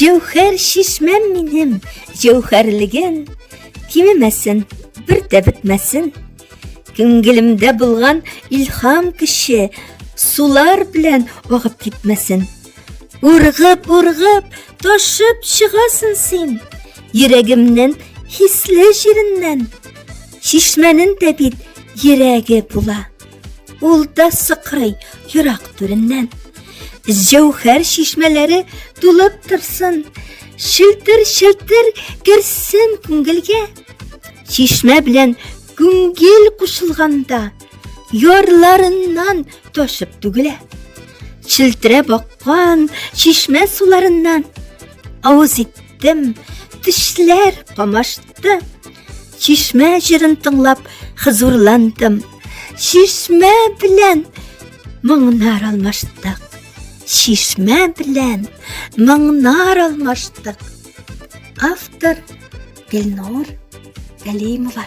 Җәүһәр чишмәм минем, җәүһәрлеген кимемәсен, бер дә бетмәсен. Күңелемдә булган илһам көче сулар белән агып китмәсен. Ургып-ургып, ташып чыгасың син, йөрәгемнең хисле җиреннән. Чишмәнең дә бит йөрәге була. Ул да сыкрый ерак түреннән. Җәүһәр чишмәләре тулып торсын, шелтер-шелтер керсен күңелгә. Чишмә белән күңел кушылганда, ярларыннан ташып түгелә. Челтерәп аккан чишмә суларыннан авыз иттем, тешләр камашты. Чишмә җырын тыңлап хозурландым. Чишмә белән моңнар алмаштык. Чишмә белән моңнар алмаштык. Автор Гөлнур Галимова.